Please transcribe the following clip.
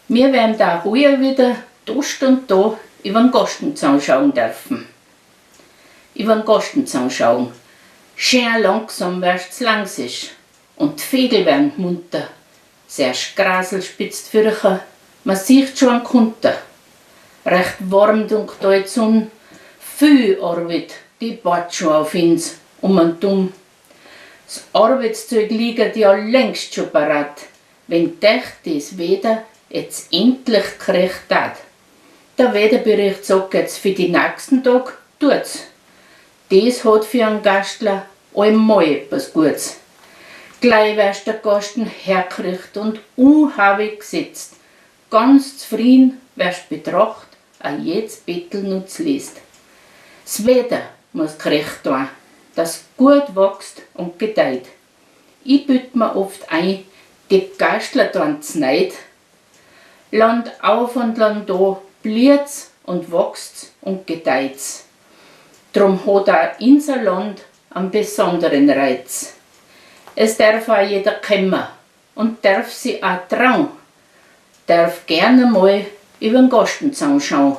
Mir werden da heuer wieder dost und da iwwer'n Goschtenzaun schauen dürfen. Iwwer'n Goschtenzaun schauen. Schön langsam wirst's langsisch und d'Vögel werden munter. S'erscht Grasel spitzt fürcher, man siecht schon an Kunter. Recht warm dunkt da die Sonn, viel Arbeit, die wart schon auf uns um und um. 's Arbeitszeug liegt ja längst schon parat, wenn dech des Wetter jetzt endlich kriegt tat. Der Wetterbericht sagt jetzt für die nächsten Tag, tut's. Des hat für einen Gastler allemal etwas Gutes. Gleich wirst der Gasten herkriegt und unhabig gesetzt. Ganz zufrieden wirst betracht, a jedes Bettel nutz liest. 's Wetter muss gerecht tun, dass gut wächst und gedeiht. Ich bütt mir oft ein, die Gastler tun's neid. Land auf und Land da blüht's und wächst's und gedeihts. Drum hat auch unser Land einen besonderen Reiz. Es darf auch jeder kommen und darf sich auch trauen, darf gern einmal übern Goschtenzaun schauen.